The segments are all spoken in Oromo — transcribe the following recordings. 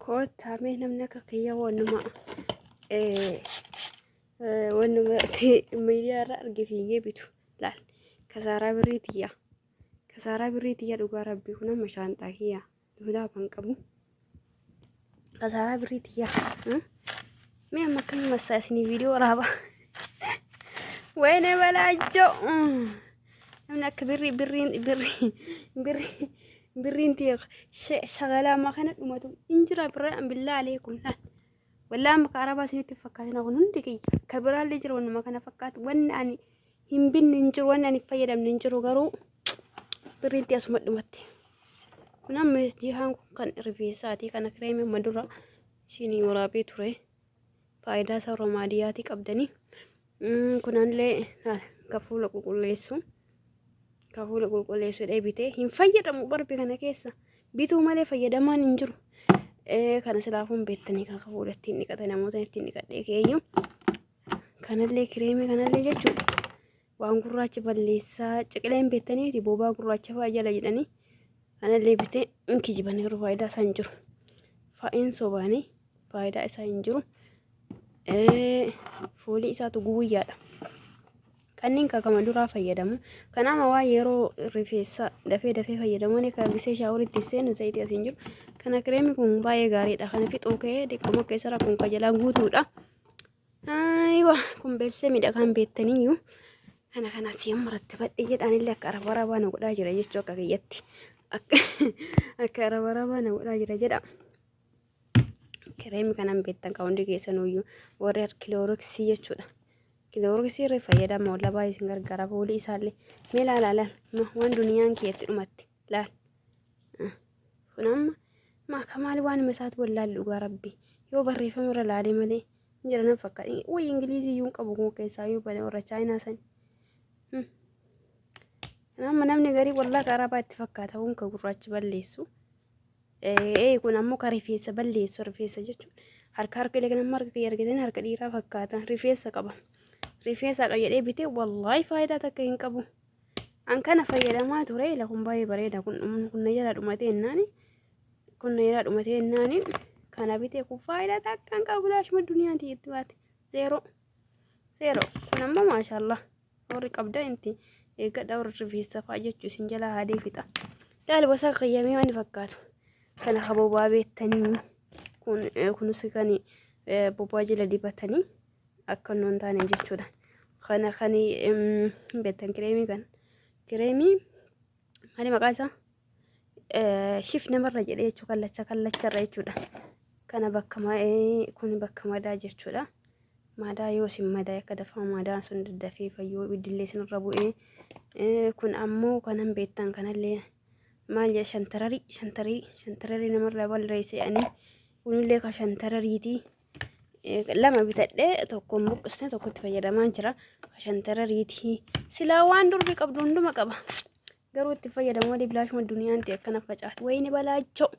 Koottaa mee namni akka kiyya wannuma wannuma miidiyaa irra arge fiigee bitu laal kasaaraa birrii tiyya kasaaraa birrii tiyya dhugaa rabbii kun amma shaanxaa kiyya duulaa kan qabu kasaaraa birrii tiyya mee amma akkamii massaa isinii viidiyoo waraaba wayne balaachoo namni akka birrii birriin birrii birrii Birriin tiyya shagalaa ammaa kana dhumatu hin jira birraa billaa aleekum laal. Wallaa amma ka arabaa isinitti hin fakkaatina kun hundi kiyya ka biraallee jira wannuma kana fakkaatu wanni ani hin binne hin jiru wanni ani hin fayyadamne hin jiru garuu birriin tiyya asuma dhumatte. Kun amma jihaan kun kan rifeensaati kana kireemii amma dura isinii waraabee ture faayidaa isaa romaadiyaatii qabdanii. Kunallee ka fuula qulqulleessu. Ka fuula qulqulleessu jedhee bitee hin fayyadamu barbi kana keessa bituu malee fayyadamaan hin jiru. Kana silaafuu hin beektanii kan fuula ittiin dhiqate namoota ittiin dhiqadhee keeyyu. Kanallee kireemii kanallee jechuudha. Waan gurraacha balleessaa ciqileen beektaniiti bobaa gurraacha fa'aa jala jedhanii kanallee bitee hin kijiban yeroo faayidaa isaa hin jiru. Faa'in sobaanii faayidaa isaa hin jiru. Foolii isaatu guyyaadha. Kanneen kakama duraa fayyadamu. Kan amma waan yeroo rifeensa dafee dafee fayyadamu ni kan gisee shaaworitti seenu zayitii asiin jiru. Kana kireemii kun baay'ee gaariidha. Kana fixuu ka'ee diqqama keessa rakkoon kan jalaa guutuudha. Ayiwa kun beelsemidha kan beektaniyyuu. Kana kana si amma rattibadhe jedhaanillee akka araba arabaa na godhaa jira jechuu akka kiyyatti. Akka araba arabaa na godhaa jira jedha. Kireemii kanan beektan kan hundi keessanuyyuu warri kilooroksii jechuudha. Kilooroksii irra fayyadama walla baay'ee isin gargaara foolii isaallee. Mee laala laal waan duniyaan kiyyatti dhumatte laal. Kun amma maaka maali waan hima isaatu wallaalli dhugaa rabbi yoo barreeffama irra laalee malee hin jira nan fakkaata. Wuy ingilizii iyyuu hin qabu kun keessaa iyyuu bane warra chaayinaa sani. Amma namni garii wallaa ka arabaa itti fakkaata kun ka gurraachi balleessu. Ee kun ammoo ka rifeensa balleessu rifeensa jechuun harka harka illee kan amma harka kiyya argatanii harka dhiiraa fakkaata rifeensa qaba. Rifeensa qaba jedhee bitee wallaahi faayidaa takka hin qabu. An kana fayyadamaa ture ila kun baay'ee bareeda kun kun na jalaa dhumatee ennaani kun na jalaa dhumatee ennaani kana bitee kun faayidaa takka hin qabu bilaashuma duniyaan itti baate zeeroo zeeroo kun ammoo maashaallah. Warri qabda inti eeggadha warri rifeensa fa'a jechuu isin jalaa haadee fixa. Laal wasaa qayyamee waan fakkaatu. Kana ka bobaa beektanii kun kunis kan bobaa jala dibatanii akka inni hin taane jechuudha. Kana kan beektan kireemii kan kireemii maali maqaa isaa shif namarra jedhee jechuu kallacha kallacharra jechuudha. Kana bakka kun bakka madaa jechuudha. Madaa yoo isin madaa'e akka dafaa madaan sun daddafee fayyoo ibiddillee isinirra bu'ee kun ammoo kanan beektan kanallee maal jedha shantararii shantarii shantararii namarraa balleesse jedhanii kunillee ka shantarariiti lama bitadhee tokkoon buqqisne tokkotti fayyadamaa jira ka shantarariiti silaa waan durbi qabdu hunduma qaba garuu itti fayyadamu malee bilaashuma duniyaan ta'e akkana facaati wayini balaachoo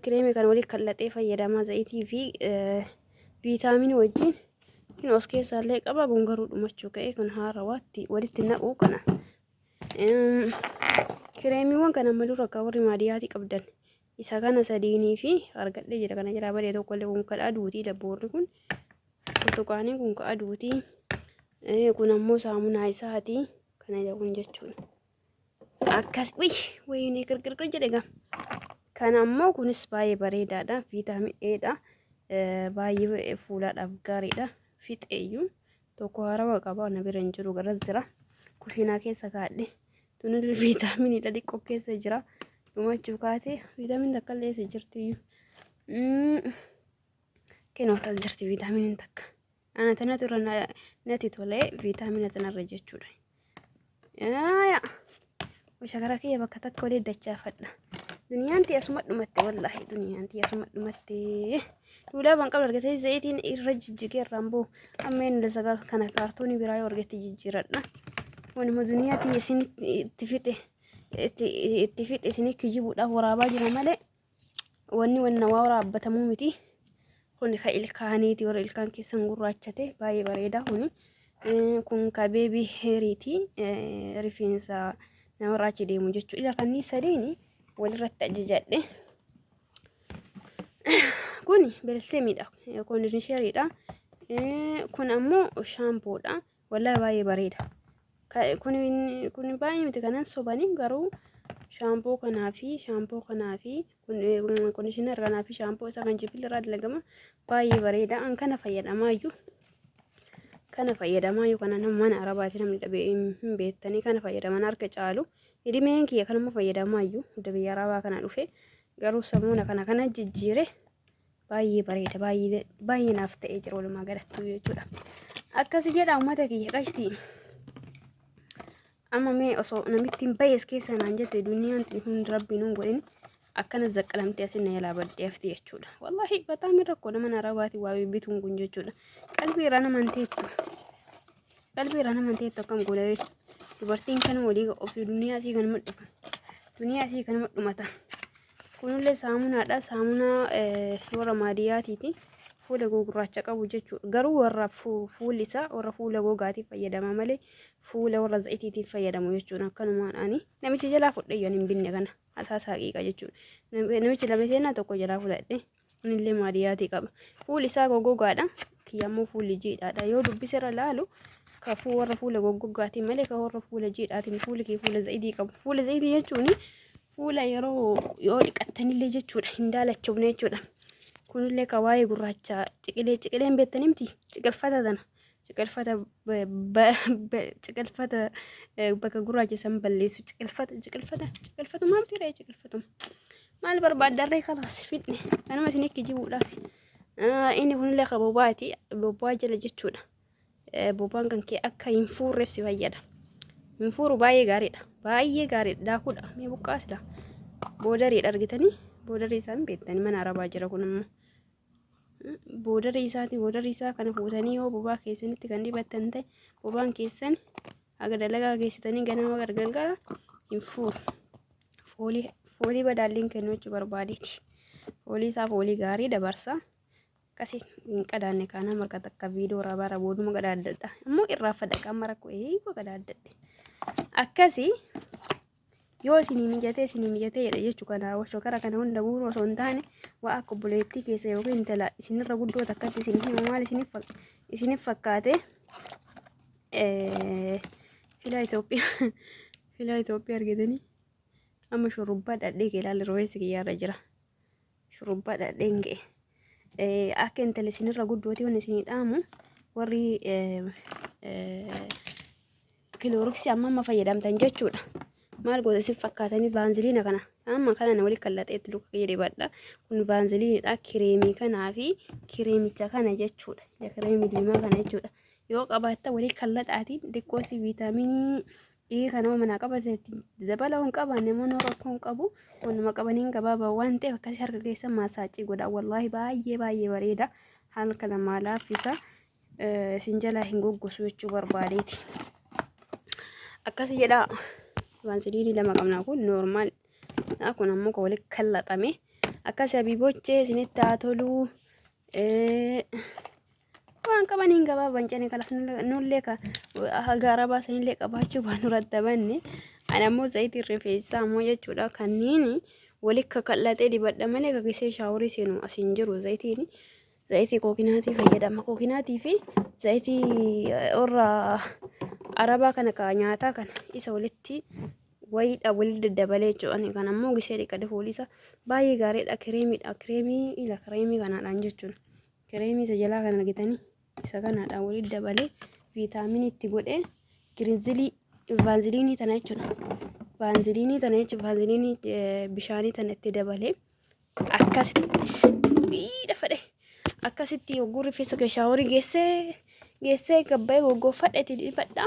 kireemii kan walii kallaxee fayyadamaa zayitii fi viitaaminii wajjin hin os keessaallee qaba kun garuu dhumachuu ka'e kun haarawaatti walitti naquu kana kireemiiwwan kana amma dura akka warri maadiyaatii qabdan isa kana sadiinii fi argadhee jira kana jalaa badee tokkollee kun kan aduutii dabboorri kun burtukaaniin kun ka aduutii kun ammoo saamunaa isaatii kana jedhuun jechuudha. Akkas uy wayinii qirqirqir jedhe gaa. Kana ammoo kunis baay'ee bareedaadha. Viitaamin E dha. Baay'ee fuulaadhaaf gaariidha. Fixeeyyuu tokko harawa qaba na bira hin jiru garas jira. Kushiinaa keessa kaadhe. Tunillee viitaaminiidha xiqqoo keessa jira. Dhumachuu kaate viitaamiin takka illee eessa jirtiyyuu. Kenoo tas jirti viitaaminiin takka. Ana tanatu irra natti tole viitaamina tanarra jechuudha. Yaa shakara kiyya bakka takka walii dachaafadha. Duniyaan tiyya asuma dhumatte wallaahi duniyaan tiyya asuma dhumatte. Duulaa ban qabdu argatee zayitiin irra jijjigee irraan bu'u. Amma inni lasagaa kana kaartoonii biraa yoo argate jijjiiradha. Wanuma duniyaa tiyya isin itti fixe itti fixe isin kijibuudhaaf waraabaa jira malee. Wanni wanna waa waraabbatamuu miti. Kun ka ilkaaniiti warra ilkaan keessan gurraachate baay'ee bareeda kuni. Kun ka beebii heeriiti rifeensa namarraa achi deemu jechuudha. Ila kanneen sadiin walirratti ajajadhe. Kun belseemiidha. Koondishineriidha. Kun ammoo shaampoodha. Wallaahi baay'ee bareeda. Kun baay'ee miti kanan sobanii garuu shaampoo kanaa fi shaampoo kanaa fi kondishinar kanaa fi shaampoo isaa kan jibilli irraa dalagama baay'ee bareeda. An kana fayyadamaayyuu kana fayyadamaayyuu kana nama mana arabaati namni dhabee hin beektanii kana fayyadaman harka caalu. Idimeen kiyya kanuma fayyadamaayyuu hunda biyya arabaa kana dhufe garuu samuuna kana kana jijjiire baay'ee bareeda baay'ee baay'ee naaf ta'ee jira walumaa galattuu jechuudha. Akkasi jedha uummata kiyya qashtii. Amma mee osoo namittiin bayees keessa naan jette duniyaan tun hundi rabbiin hin godhin akkana zaqqalamtee asin na jalaa baddee hafti jechuudha. Wallaahi bataami rakkoo nama arabaati waa bituun kun jechuudha. Qalbii irraa nama hin teettu. Qalbii irraa nama hin teettu akkam godhee dubartiin kan walii ofii duniyaa asii kanuma dhufa. Duniyaa asii kanuma dhumata. Kunillee saamunaadha. Saamunaa warra maadiyaatiiti. Fuula gurraacha qabu jechuudha. Garuu warra fuulli isaa warra fuula gogaatiif fayyadama malee fuula warra zayitiitiif fayyadamu jechuudha. Akkanumaan ani namicha jalaa fudhe iyyuu ani hin binne kana. Asaasa haqiiqa jechuudha. Namichi lama seenaa tokko jalaa fudhadhe. Inillee maadiyaatii qaba. Fuulli isaa goggogaadha. Kiyya immoo fuulli jiidhaadha. Yoo dubbisirra laalu ka warra fuula goggogaatiin malee ka warra fuula jiidhaatiin fuulli kee fuula zayitii qabu. Fuula zayitii jechuun fuula yeroo yoo dhiqattanillee jechuudha hin daalachofne jechuudha. Kunillee ka waa'ee gurraacha ciqilee ciqileen beektanii miti ciqilfata tana ciqilfata ciqilfata bakka gurraacha san balleessu ciqilfata ciqilfata ciqilfatumaa miti ree ciqilfatuma. Maal barbaaddarree kalaas fidne kanuma isin kijibuudhaaf. Inni kunillee ka bobaati bobaa jala jechuudha. Bobaan kan kee akka hin fuurreef si fayyada. Hin fuuru baay'ee gaariidha. Baay'ee gaariidha. Daakuudha. Mee buqqaasidha. Boodariidha argitanii? Boodarii isaa hin beektanii mana arabaa jira kun immoo. Boodarii isaati boodarii isaa kana fuutanii yoo bobaa keessanitti kan dibattan ta'e bobaan keessan haga dalagaa geessitanii ganama gargalgala hin fuuru. Foolii foolii badaalliin kennu jechuu barbaadeeti. Foolii isaa foolii gaarii dabarsa. Akkasi hin qadaanne kaana marka takka viidiyoo rabaara booduma qadaaddadha. Ammoo irraa fadha qaama rakkoo eeyyuu qadaaddadhe. Akkasi yoo isinii mijatee isinii mijatee jedha jechuu kana shokara kana hunda guuruu osoo hin taane waa akka obboleettii keessa yookiin intala isinirra guddoo takkatti isin himu maal isiniif fakkaate filaa Itoophiyaa filaa Itoophiyaa argatanii amma shurrubbaa dhadhee kee ilaalli rifeensi kiyyaarra jira. Shurubbaa dhadheen ga'e. Akka intala isinirra guddooti wanni isinii dhaamu warri kilooriksii amma amma fayyadamtan jechuudha. Maal goota isin fakkaatanii vaanziliina kana amma kana na wali kallaxeetti luka kiyya dibadha. Kun vaanziliinidha kireemii kanaa fi kireemicha kana jechuudha. Kireemii diimaa kana jechuudha. Yoo qabaatta walii kallaxaatiin xiqqoo si viitaaminii Ii kana manaa qabate dabala hin qabaanne immoo noo rakkoo hin qabu wanuma qabaniin gabaabaa waan ta'eef akkasii harka keessa maasaacii godha wallaahi baay'ee baay'ee bareeda harka namaa laaffisa isin jalaa hin goggosu jechuu barbaadeeti. Akkasi jedha vaanziliinii lama qabna kun noormaal kun ammoo kan walitti kallaxame akkasi habiibochee isinitti haa toluu. Waan qabaniin gabaaban cene kalas nullee ka haga arabaa sanillee qabaachuu baanu rattabanne ani ammoo zayitiin rifeensaa ammoo jechuudha kanneen wali kakal'atee dibadha malee ka gisee shaaworii seenu as hin jiru zayitiin zayitii kookinaatii fayyadama kookinaatii fi zayitii warra arabaa kana ka nyaataa kana isa walitti wayiidha walitti daddabalee jechuudha ani kan ammoo gisee dhiqadhe foolii isaa baay'ee gaariidha kireemiidha kireemii ila kireemii kanaadhaan jechuudha. Kireemii isa jalaa kan argitanii isa kanaadhaan walitti dabalee viitaaminii itti godhee giriinzilii vaanziliinii tana jechuudha. Vaanziliinii tana jechuudha. Vaanziliinii bishaanii tana itti dabalee akkasitti miidha fadhe akkasitti yogguu rifeensa kee shaaworii geessee geessee gabbayee goggoffadhe itti dibadha.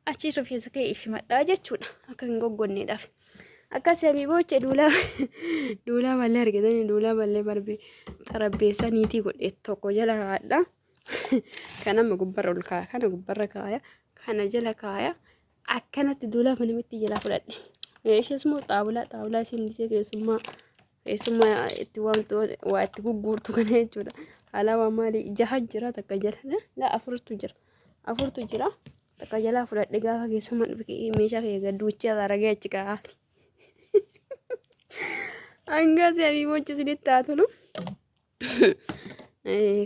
Achii rifeensa kee ishimadhaa jechuudha akka hin goggonneedhaaf. Akkas habiibooche duulaa duulaa ballee argitanii duulaa ballee barbee xarabbeessaa niitii godhe tokko jala kaa'adha. Kan amma gubbarra ol kaaya kana gubbarra kaaya kana jala kaaya akkanatti duulaa namitti jala fudhadhe. Ishees immoo xaawulaa xaawulaa isheen gisee keessummaa keessummaa itti waamtu waa itti gugguurtu kana jechuudha. Alaabaa maalii jaha jira takka jala la afurtu jira afurtu jira. Takka jalaa fudhadhe gaafa keessummaan dhufe meeshaa kiyya gad duuchee aragee achi kaa'aa. Hanga si habiibochi isinitti haa tolu.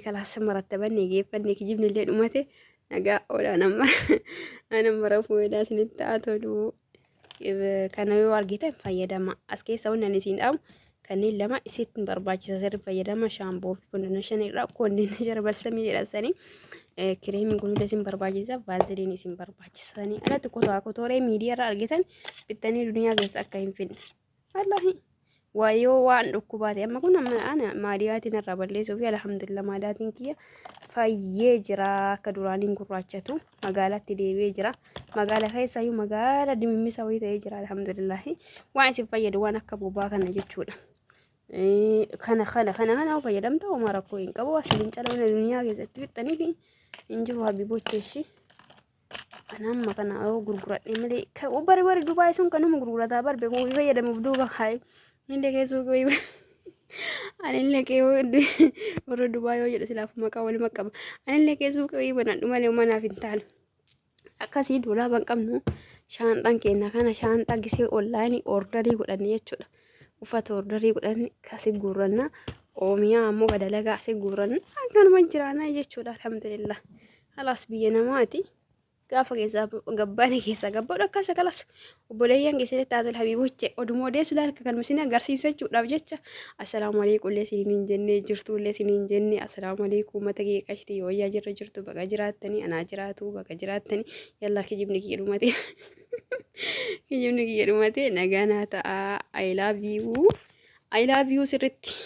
Kalaas marattabanne geeffanne kijibni illee dhumate nagaa oolaan amma anamma rafuu edaa isinitti haa tolu. Kana yoo argitan fayyadama. As keessa wanni ani isin dhaamu kanneen lama isitti barbaachisa sirri fayyadama shaamboo fi kondineeshinii irraa kondineeshara balsamii jedhasanii kireemiin kun illee isin barbaachisa vaaziliin isin barbaachisanii alatti kotaa kotoree miidiyaa irraa argitan bittanii duniyaa keessa akka hin finne. Wallaahi waa yoo waan dhukkubaa ta'e amma kun amma ana maadiyaatiin irraa balleessuu fi alhamdulillah maadiyaatiin kiyya fayyee jira akka duraaniin gurraachatu magaalatti deebi'ee jira magaala keessaayyuu magaala dimimmisa wayii ta'ee jira alhamdulillah waan isin fayyadu waan akka bobaa kana jechuudha. Kana kana kana kana fayyadamta homaa rakkoo hin qabu asiliin cala duniyaa keessatti fixxanii fi hin jiru habibocha ishii. Ana amma kana yoo gurguradhe malee bari bari Dubaay sun kanuma gurgurataa bar beeku ofii fayyadamuuf duuba kaa'e. Anillee keessuu kee anillee kee warra Dubaay yoo jedhu silaaf maqaa waluma qaba. Anillee keessuu kee banadhu malee manaaf hin taane. Akkasii doolaaba hin qabnu shaanxaan keenya kana shaanxaa gisee onlaayinii ordarii godhanne jechuudha. Uffata ordarii godhanne kasi guurranna. Oomiyaa ammoo gadalagaa asi guurranna. Akkanuma jiraanaa jechuudha alhamdulillah. Kalaas biyya namaati. Gaafa keessaa gabbaane keessaa gabbaadhu akkas kalas obboleeyyan keessanitti haa tolu habiiboche oduma odeessu laal kan isin agarsiisachuudhaaf jecha assalaamu alaikum illee isiniin hin jenne jirtu illee isiniin hin jenne assalaamu alaikum uummata kiyya qashtii wayyaa jirra jirtu baga jiraattanii anaa jiraatu baga jiraattanii yallaa kijibni kiyya dhumate kijibni kiyya dhumate nagaa naa ta'a I love you I love you sirritti.